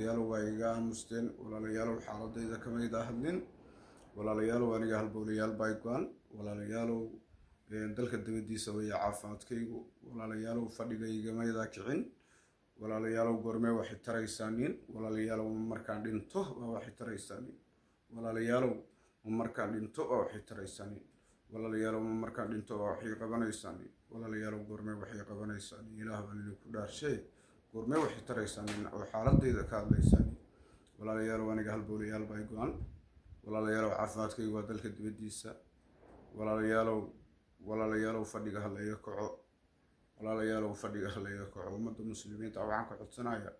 Walaalayaalow, waa iga aamusteen. Walaalayaalow, xaaladayda kamayda hadlin. Walaalayaalow, aniga halbowlayaal baa go-an. Walaalayaalow, dalka dabadiisa waya caafimaadkaygu. Walaalayaalow, fadhigaygamayda kicin. Walaalayaalow, goormee waxay taraysaanin? Walaalayaalow, ma markaan dhinto waa waxay taraysaanin? Walaalayaalow, ma markaan dhinto waa waxay taraysaanin? Walaalayaalow, ma markaan dhinto waa waxay qabanaysaanin? Walaalayaalow, goormee waxay qabanaysaanin? Ilaah baan idinku dhaarshee, goormee waxay taraysaanin oo xaaladayda ka hadlaysaanin? Walaalayaalow, aniga halbowlayaal baa go-an. Walaalayaalow, caafimaadkaygu waa dalka dibaddiisa. Walaalayaalow, walaalayaalow, fadhiga ha layga kaco. Walaalayaalow, fadhiga ha layga kaco. Ummadda Muslimiinta waxaan ka codsanaya,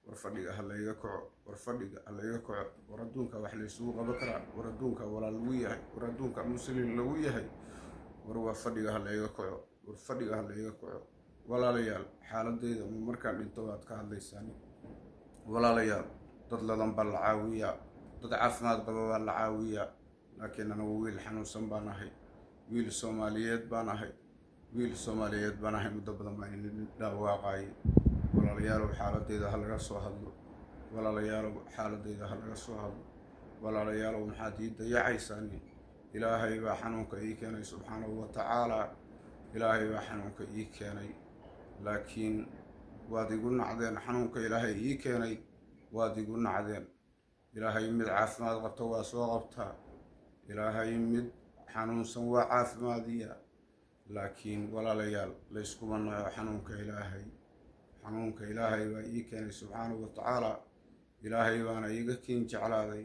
war fadhiga ha layga kaco, war fadhiga ha layga kaco. War adduunka wax laysugu qaban karaa, war adduunka walaal lagu yahay, war adduunka Muslim lagu yahay. War waa fadhiga ha layga kaco, war fadhiga ha layga kaco. Walaalayaal, xaaladayda ma markaan dhinto waad ka hadlaysaan? Walaalayaal, dad ladan baa la caawiyaa, dad caafimaad qaba baa la caawiyaa, laakiin anigu wiil xanuunsan baan ahay, wiil Soomaaliyeed baan ahay, wiil Soomaaliyeed baan ahay. Muddo badan baan idin dhawaaqayay. Walaalayaalow, xaaladayda ha laga soo hadlo. Walaalayaalow, xaaladayda ha laga soo hadlo. Walaalayaalow, maxaad ii dayacaysaan? Ilaahay baa xanuunka ii keenay, subxaanahu wa tacaalaa. Ilaahay baa xanuunka ii keenay, laakiin waad igu nacdeen. Xanuunka Ilaahay ii keenay waad igu nacdeen. Ilaahay mid caafimaad qabta waa soo qabtaa, Ilaahay mid xanuunsan waa caafimaadiya, laakiin walaalayaal, layskuma naco xanuunka Ilaahay. Xanuunka Ilaahay baa ii keenay, subxaanahu wa tacaalaa. Ilaahay baana iiga kiin jeclaaday,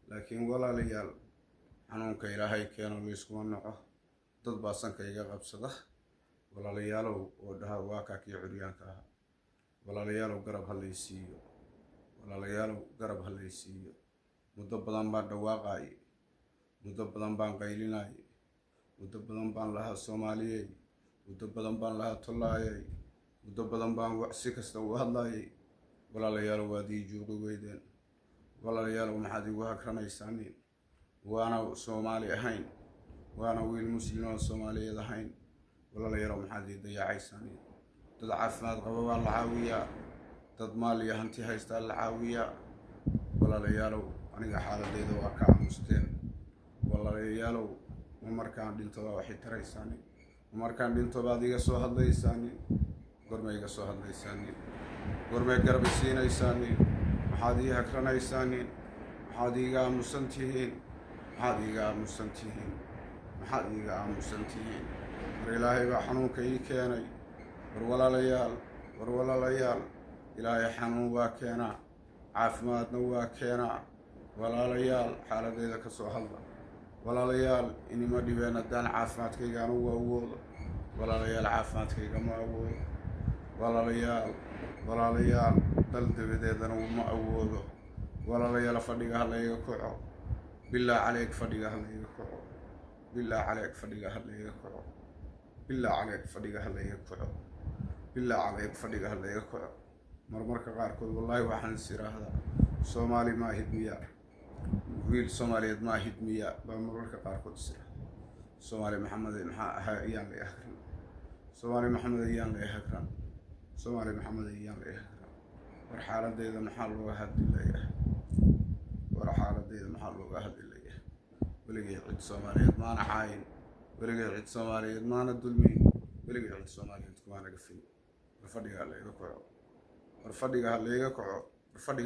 laakiin walaalayaal, xanuunka Ilaahay keeno layskuma naco. Dad baa sanka iga qabsada, walaalayaalow, oo dhaha waa kaa kii curyaanka ahaa. Walaalayaalow, garab ha laysiiyo. Walaalayaalow, garab ha laysiiyo. Muddo badan baan dhawaaqaayay, muddo badan baan qaylinayay, muddo badan baan lahaa Soomaaliyey, muddo badan baan lahaa tollaayay, muddo badan baan si kasta u hadlaayay. Walaalayaalow, waad ii juuqi weydeen. Walaalayaalow, maxaad igu hagranaysaan? Waana Soomaali ahayn, waana wiil Muslim oo Soomaaliyeed ahayn. Walaalayaalow, maxaad ii dayacaysaan? Dad caafimaad qaba baa la caawiyaa, dad maal iyo hanti haystaa la caawiyaa. Walaalayaalow, aniga xaaladayda waa ka aamusteen. Walaalayaalow, ma markaan dhinto baa waxay taraysaani? Ma markaan dhinto baad iga soo hadlaysaani? Gormay iga soo hadlaysaani? Gormay garab isiinaysaani? Maxaad ii hagranaysaani? Maxaad iiga aamusan tihiin? Maxaad iiga aamusan tihiin? Maxaad iiga aamusan tihiin? War Ilaahay baa xanuunka ii keenay. War walaalayaal, war walaalayaal, Ilaahay xanuun waa keenaa, caafimaadna waa keenaa. Walaalayaal, xaaladayda ka soo hadla. Walaalayaal, inima dhibeen haddaan caafimaadkayga anugu awoodo. Walaalayaal, caafimaadkayga ma awoodo. Walaalayaal, walaalayaal, dal dabadeedana ma awoodo. Walaalayaal, fadhiga ha layga kaco. Bilaa caleyk, fadhiga ha layga kaco. Bilaa caleyk, fadhiga ha layga kaco. Bilaa caleyk, fadhiga ha layga kaco. Bilaa caleyk, fadhiga ha layga kaco. Marmarka qaarkood, wallaahi, waxaan is iraahdaa, Soomaali maahid miya? Wiil Soomaaliyeed maahid miya? Baa marmarka qaarkood is iraahda. Soomaali Maxamed, maxaa ahaa? Ayaan la ahran. Soomaali Maxamed, ayaan la ahran. Soomaali Maxamed, ayaan la ahran. War xaaladeyda maxaa looga hadlilayaa? War xaaladeyda maxaa looga hadlilayaa? Weligay cid Soomaaliyeed maana caayin, weligay cid Soomaaliyeed maana dulmiin, weligay cid Soomaaliyeed kumaana gafin. War fadhiga ha layga kaco, war fadhiga ha layga kaco, war fadhiga.